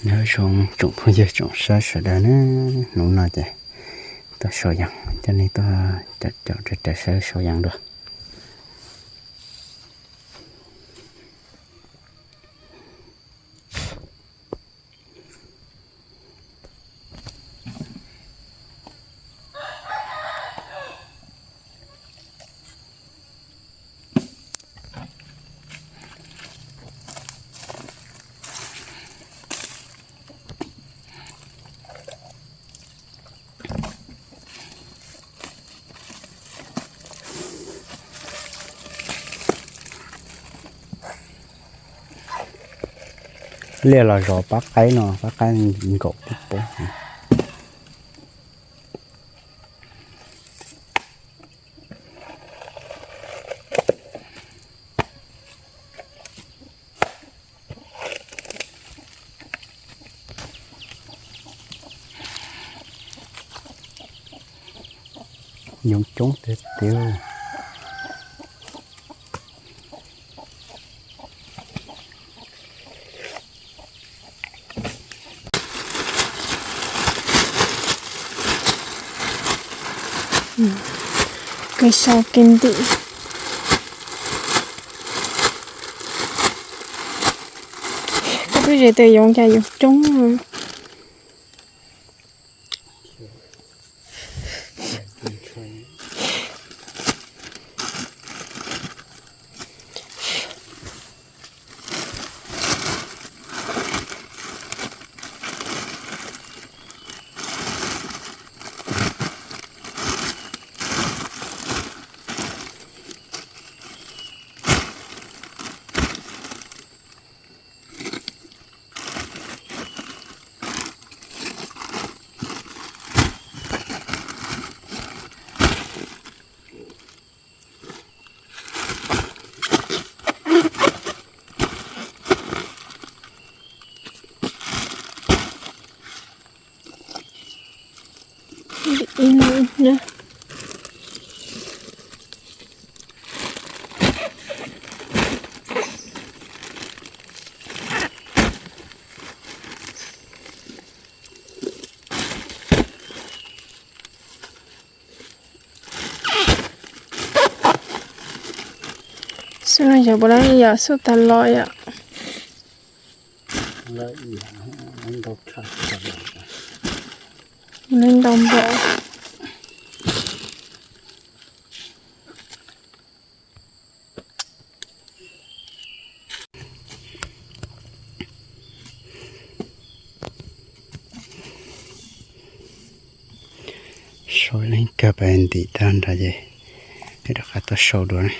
Nyob zoo tsoom phooj ywg tsoom saib sawv daws na, hnub no ces tuaj sau yees, coj nej tuaj caum caum rau saib sau yees dua. Liaj los zov pab qaib no, pab qaib nkaum pub pub. Yoov coob tiag tiag. Kev sau kev ntim. Koj twb ze tes yoov cas yoov coob. Xub no yog puas lab yam xub tas los yom. Lawv ntau npaum. Sau leej kawg pas ntim tag nrho ces rov qab tuaj sau dua na.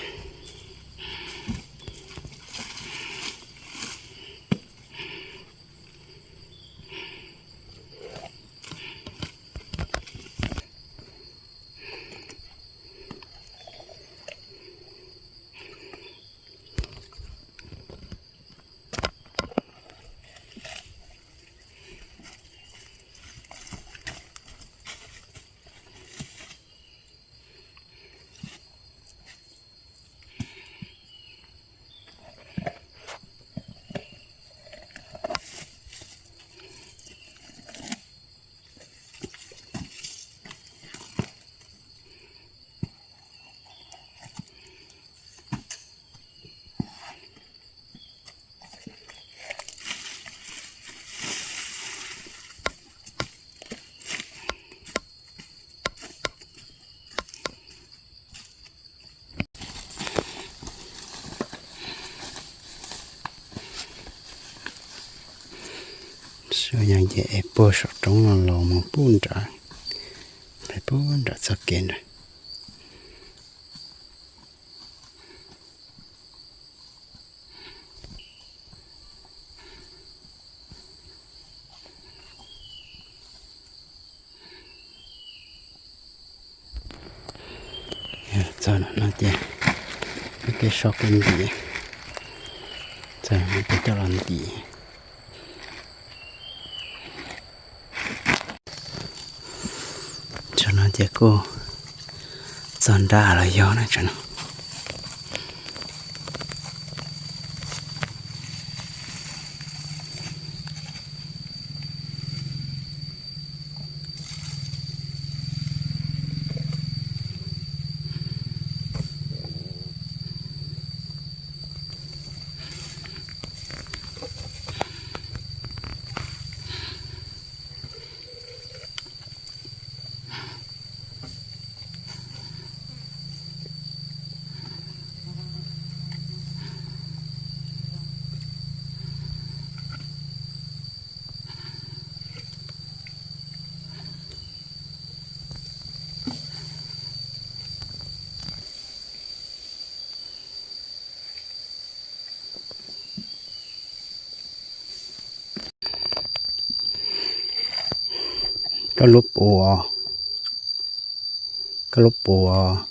Sau yees ces es puag saum roob no los mus pub nram, pub nram txoj kev nrad. Txog no ces kev sau kev ntim, txog no ces coj los ntim. Tam no ces kuj txog nrab los yog na tam no. Koj lub puas, koj lub puas.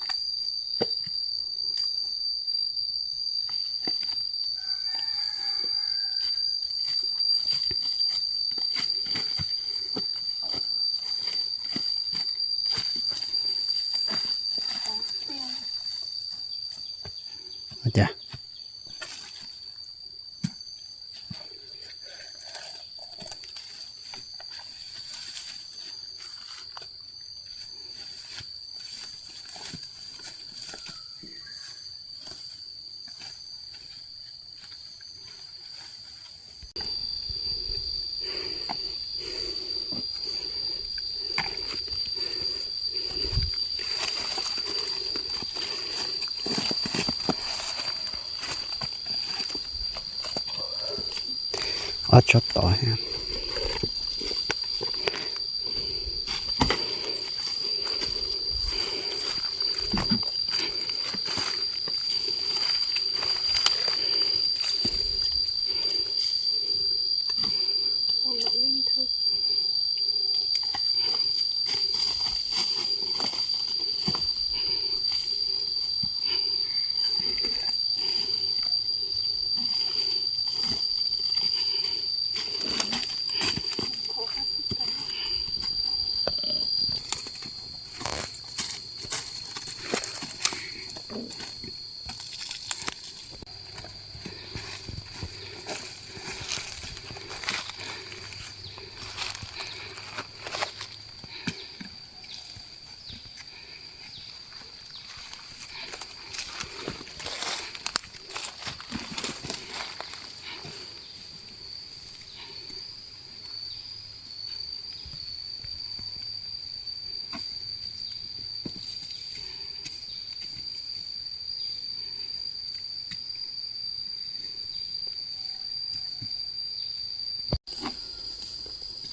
Ob tsob tod thiab.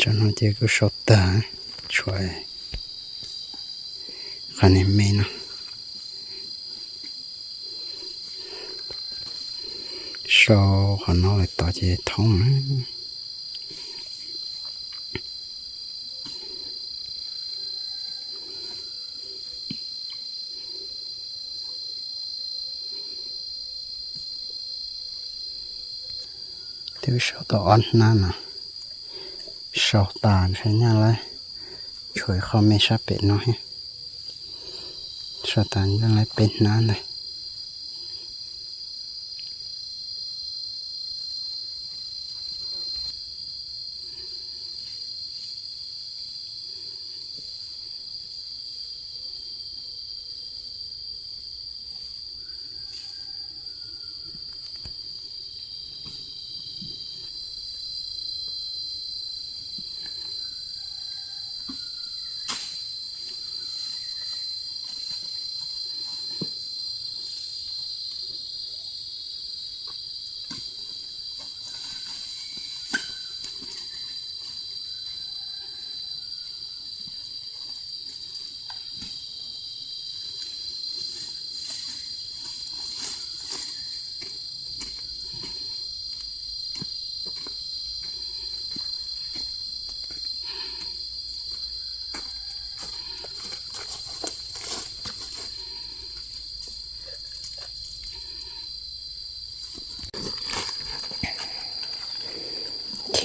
Tsob no ces kuj sau tag, tshuav qhov niag me no. Sau qhov no lawm tod ces thoob na. Twb sau tau ob hnab no, sau tas ntshe nyaj lawv tshuav qhov me sab pem no thiab. Sau tas nyaj lawv peb hnab ntag.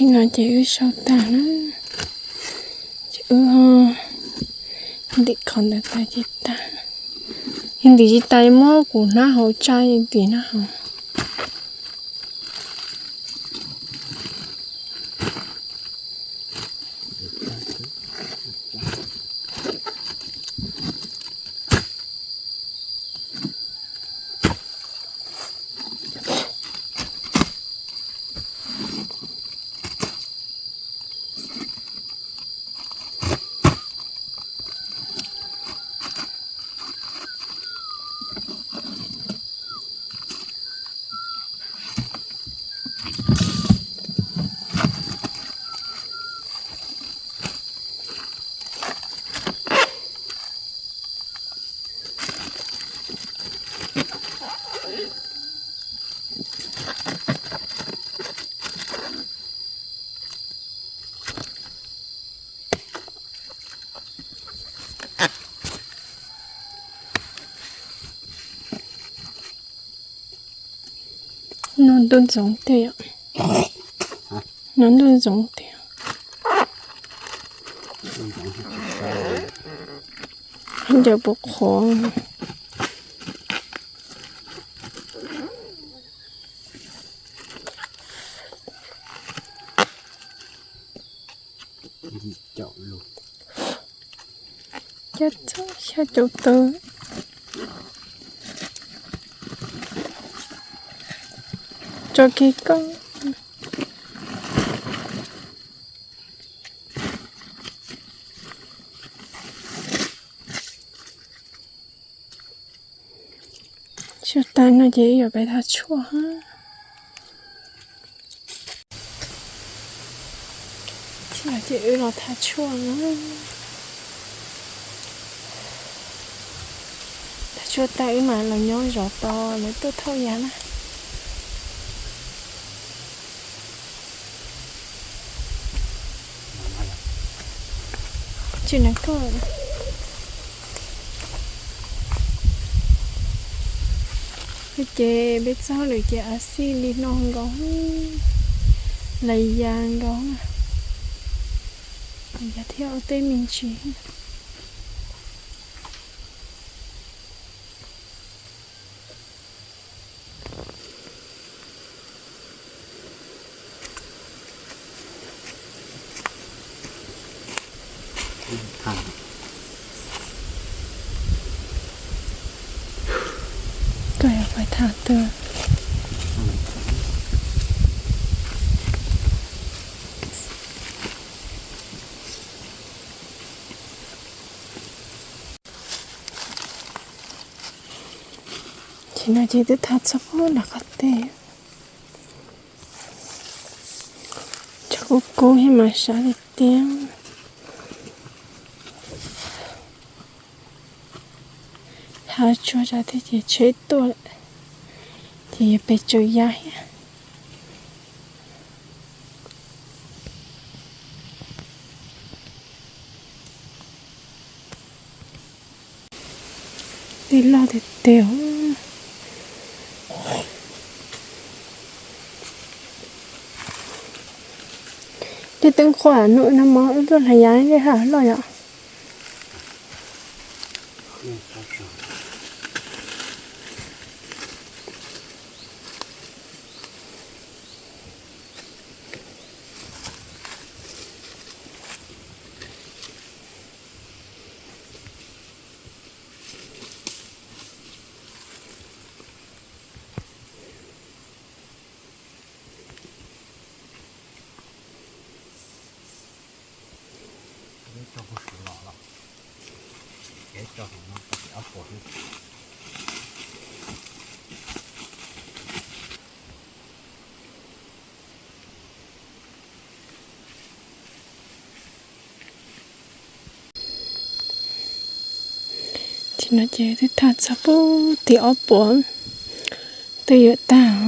Thaum no ces wb sau tag na, ces wb ho ntim qhov ntawd tas ces tag. Yog ntim tsis tas muab kuv hnab hauv tsa ntim hnab hauv. Ntuj ntxoov tiag yom. No ntuj ntxoov tiag. Ncaws puas qhuav. Cab txog xya caum tawm. Tso kiag koj. Tshuaj tas no ces wb yuav pais thau tshuaj. Ces wb los thau tshuaj na. Thau tshuaj tas wb mam los nyob zov tos lawv tuaj thauj yav na. Tsis na koj. Ces peb txoj hauj lwm ces a xij li no nkaus, lais yas nkaus, lais yas thiab ua tej me ntsis. Koj yuav pais tham twg? Ces no ces twb thau txog pub nram qab teg. Tshuaj kub kub thiab mas sab tiag tiag. Thau tsuag zog thiab ces tsheb tuaj lawm, ces yuav pem tsaws yas thiab. Tej loj tiag tiag. Tej teeb qhuav no no mov wb tuaj hlais yav tej ha loj yom. Ces no ces twb thaj txog pub tim ob puas, twb yuav tag.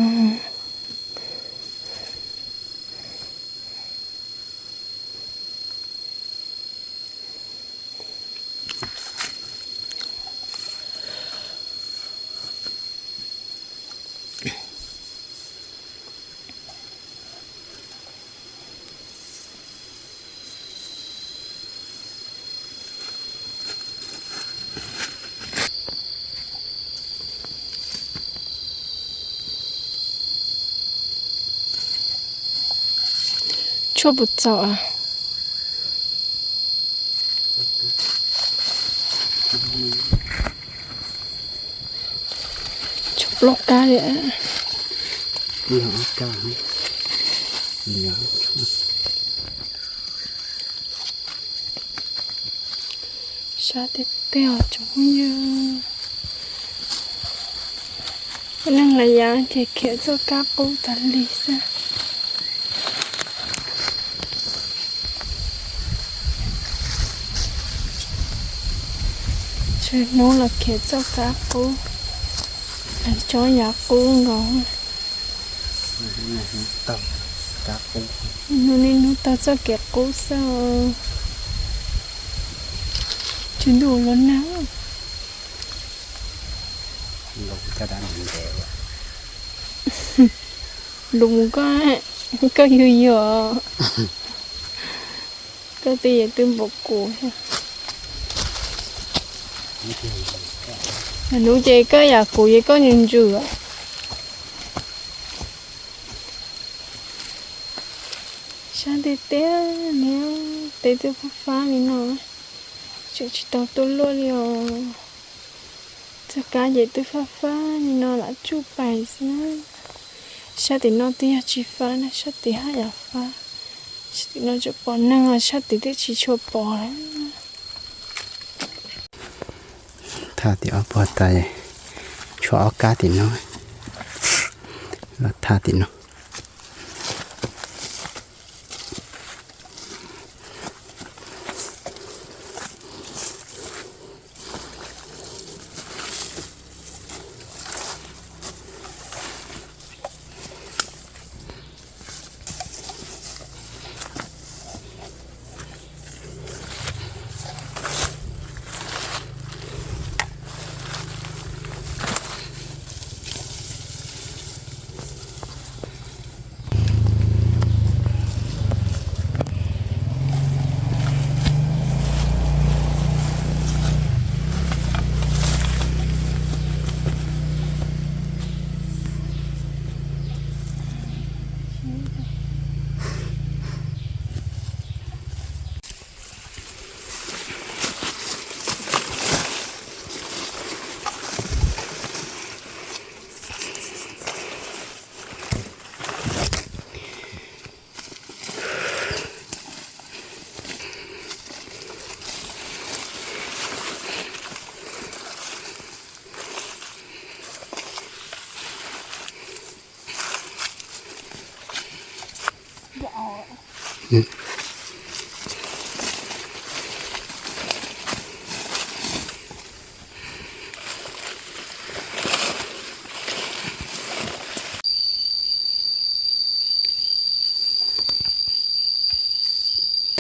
Tshuaj puas txaus? Tshuaj plaub kab li. Sab tiag tiag os tsoom phooj ywg. Ua neej lawm yav ces khiav txoj kab qub tas li xwb. Tshwm hnub los khiav txoj kab qub, tsob yav qub nkaus. Hnub niaj hnub taug txoj kev qub xwb. Tsw ntuj ua luaj nag. Nkaus caj dab ntev ntev. Lus koj, koj yuag yuag, koj twb yam twb npaum kuv. Hnub ces koj yam kuv ces koj ntsws ntsws. Sab tiag tiag li, teb twb fab fab li no, tseem tsis tau tuaj luaj li os. Txoj kab ces twb fab fab li no lam tsuj pais xwb na. Sab tim no twb yog tsis fab na, sab tim haj yam fab. Sab tim no tseem pom neeg, sab tim twb tsis tshua pom lawm. Thaj tim ob puag tas, tshuav ob kab tim no, los thaj tim no.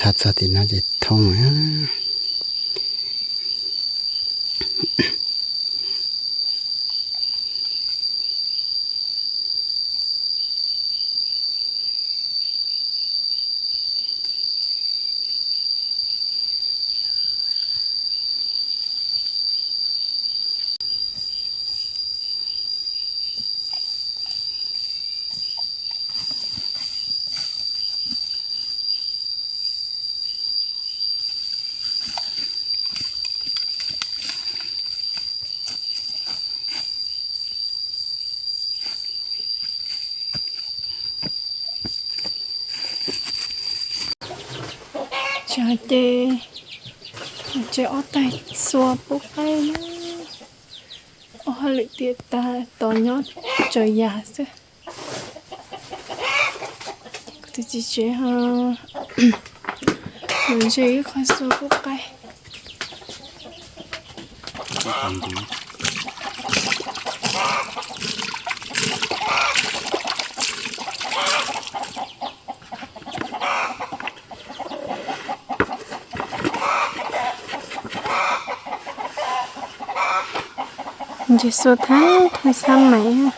Thaj txog tim no ces thoob. Ces, ces ob taig xua pub qaib na. Ob hauj lwm tiam tas tos nyob tsaws yas xwb. Kuv tus txiv tsev ho los ntse ib qho xua pub qaib. Ntses xua thab thaj xab mais.